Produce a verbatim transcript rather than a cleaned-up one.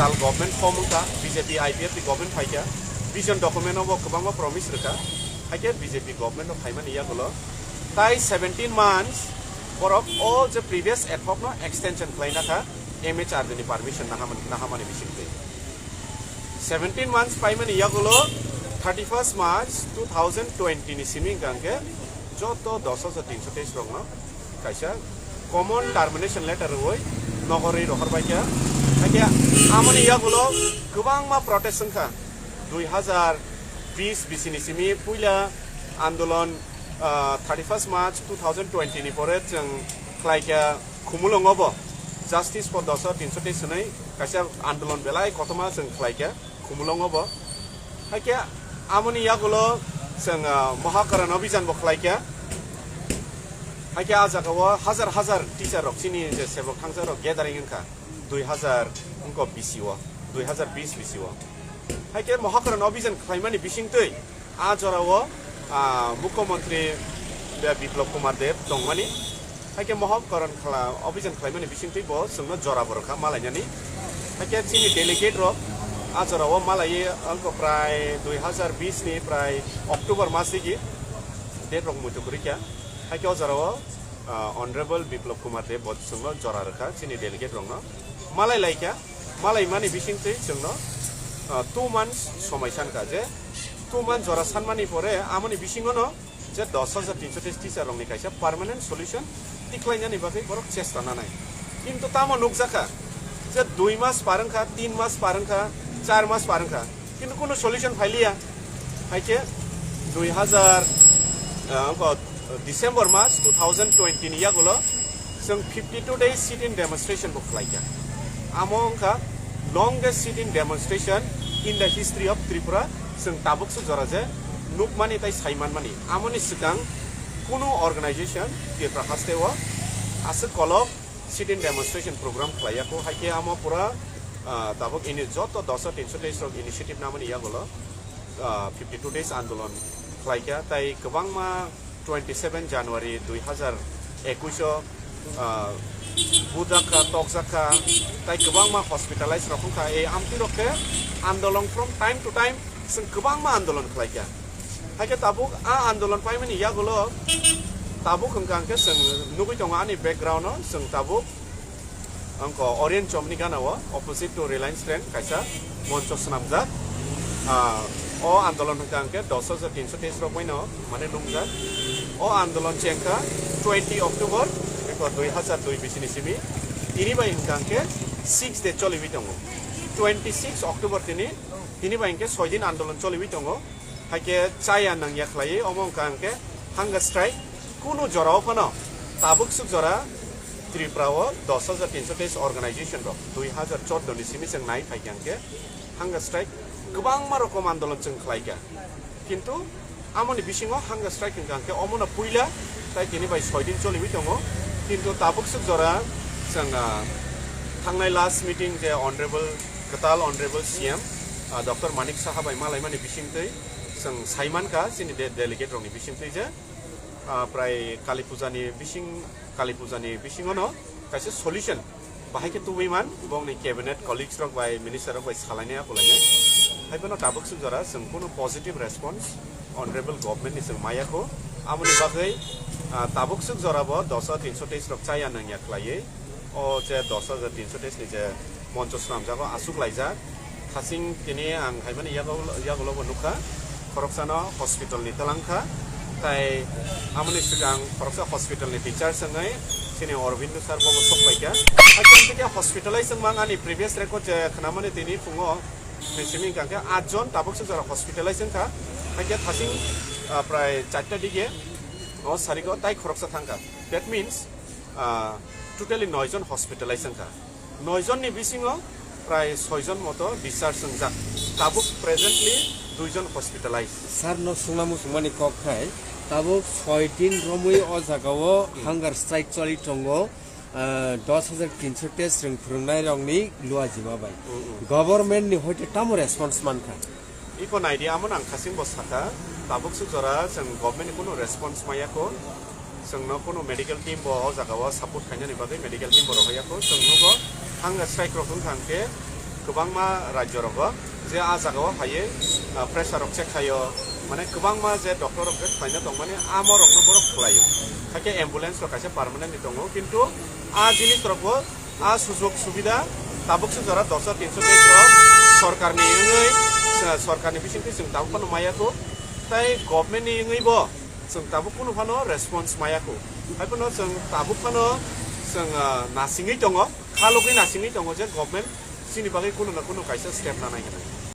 Tal government form wngkha, B J P I P F ni government phaikha, vision document o bo kwbangma promise rwkha, haikhe B J P government o phaimani yagulo tai seventeen months borok o je previous ad hoc no extension khlaina kha, M H R D ni permission nahamani, nahamani bisingtwi. Seventeen months paimani yagulo thirty first March two thousand twenty ni simi hwnkha hwnkhe joto dos hajar tinsho teis rokno kaisa common termination letter rwui nogorwi rohorbaikha. Haikhe amoni yagulo kwbangma protest wngkha. Dui hazar bis bisini simi puila andolon, ah, thirty first March two thousand twenty ni pore chwng khlaikha Khumulwngo bo Justice for dos hajar tinsho teis hwnwi kaisa andolon belai kotorma chwng khlaikha. Khumulwngo bo. Haikhe amoni yagulo chwng, ah, Mohakaran Abhijan bo khlaikha. Haikhe ah jagao hazar hazar teacher rok chini je sebok thangsa rok gathering wngkha dui hazar wngko bisi o, dui hazar bis bisi o. Haikhe Mohakaran Abhijan khlaimani bisingtwi ah jorao, ah, Mukhyamantri Biplab Kumar Deb tongmani. Haikhe Mohakaran khala, Abhijan khlaimani bisingtwi bo chwngno jora bo rwkha malainani. Haikhe chini delegate rok ah jorao malaiwi wngkha prai dui hazar bis ni prai October mas digi date rok muitu kwrwikha. Haikhe o jorao, ah, Honorable Biplab Kumar Deb bo chwngno jora rwkha chini delegate rokno. Malai laikha, malaimani bisingtwi chwngno, ah, two months somai sankha je two months jora sanmani pore amoni bisingono je dos hajar tinsho teis teacher rokni kaisa permanent solution tikhlainani bagwi borok chesta nanai. Kintu tamo nukjakha je dui mas par wngkha, tin mas par wngkha, char mas par wngkha, kintu kunu solution phailiya. Haikhe dui hazar, ah, wngkha December mas two thousand twenty ni yagulo chwng fifty two days sit-in demonstration bo khlaikha. Amo wngkha longest sit-in demonstration in the history of Tripura. Chwng tabuk se jora je nukmani tai saimanmani. Amoni swkang kunu organization Tripura haste o aswk kolok sit-in demonstration program khlaiya kho. Haikhe amo pura, ah, tabuk ini joto dos hajar tinsho teis rok initiative namani yagulo, ah, fifty two days andolon khlaikha, tai kwbangma twenty seven January dui hazar ekush o, ah, bujakha, tokjakha, tai kwbangma hospitalize rok wngkha. Ei amtwi rok khe andolon from time to time chwng kwbangma andolon khlaikha. Haikhe tabuk a andolon paimani yagulo tabuk hwnkha hwnkhe chwng nugui tongo ani background o, chwng tabuk Angko Orient Chowk ni gana o opposite to Reliance Trend kaisa moncho swnamjak. Ah, o andolon hwnkha hwnkhe dos hajar tinsho teis rok baino mane nungjak. O andolon chengkha twenty October eko dui hazar dui bisini simi. Tini bai hwnkha hwnkhe six day choliwi tongo. Twenty six October tini, tini bai hwnkhe soi din andolon choliwi tongo. Haikhe chaya nangya khlaiwi omo wngkha hwnkhe hunger strike. Kunu jorao phano tabuk suk jora Tripura o dos hajar tinsho teis organization rok dui hazar chordo ni simi chwng nai phaikha hwnkhe hunger strike kwbangma rokom andolon chwng khlaikha. Kintu amoni bisingo hunger strike hwnkha hwnkhe omono puila tai tini bai soi din choliwi tongo. Kintu tabuk suk jora chwng, ah, thangnai last meeting je honorable, kwtal honorable C M, ah, Doctor Manik Saha bai malaimani bisingtwi chwng saimankha chini de-, delegate rokni bisingtwi je, ah, prai Kali Puja ni bising, Kali Puja ni bisingono kaisa solution bahai khe tubui man, bongni cabinet colleagues rok bai, minister rok bai salainai apulainai. Haiphano tabuk suk jora chwng kunu positive response honorable government ni chwng maya kho. Amoni bagwi, ah, tabuk suk jora bo dos hajar tinsho teis rok chaya nangya khlaiwi. O je dos hajar tinsho teis ni je moncho swnamjago aswk laijak. Thasing tini ang haimani yago, yagulo bo nukha. Khoroksano hospital ni twlang kha. Tai amoni swkang khoroksa hospital ni teacher swngwi chini Aurobindo sir bo sok paikha. Hakhe hospitalize wngmang ani previous record je khnamani tini phungo simi hwnkha khe atjon tabuk se jora hospitalize wngkha. Hakhe thasing, ah, prai charta dige o sarigo tai khoroksa thangkha. That means, ah, totally noi jon hospitalize wngkha. Noi jonni bisingo prai soi jon moto discharge wngjak. Tabuk presently dui jon hospitalized. Sir no swngna muchungmani kok khai, tabuk soi din romwi o jagao hunger strike choli tongo, ah, dos hajar tinsho test rwng phwrwngnai rokni luajima bai. Mm, mm. Government ni hoite tamo response mankha? Iko naidi, amo nang khasing bo sakha, tabuk suk jora chwng government ni kunu response maya kho, chwngno kunu medical team bo o jaga o support khainani bagwi medical team bo rohorya kho, chwng nugo hunger strike rok wngkha hwnkhe Kwbangma rajyo rogo je a jaga o phaiwi, ah, pressure rok check khaio, mane kwbangma je doctor rok je khlaina tongmani amo rokno borok khlaio. Hakhe ambulance rok kaisa permanent ni tongo, kintu a jinis rok bo a sujog subida tabuk se jora doso tinso tei rok sorkar ni wngwi, ah, sorkar ni bisingtwi chwng tabuk phano maya kho. Tai government ni wngwi bo chwng tabuk kunu phano response maya kho. Hai phano chwng tabuk phano chwng, ah, nasingwi tongo, khalogwi nasingwi tongo je government chini bagwi kunu na kunu kaisa step nanai hinwi.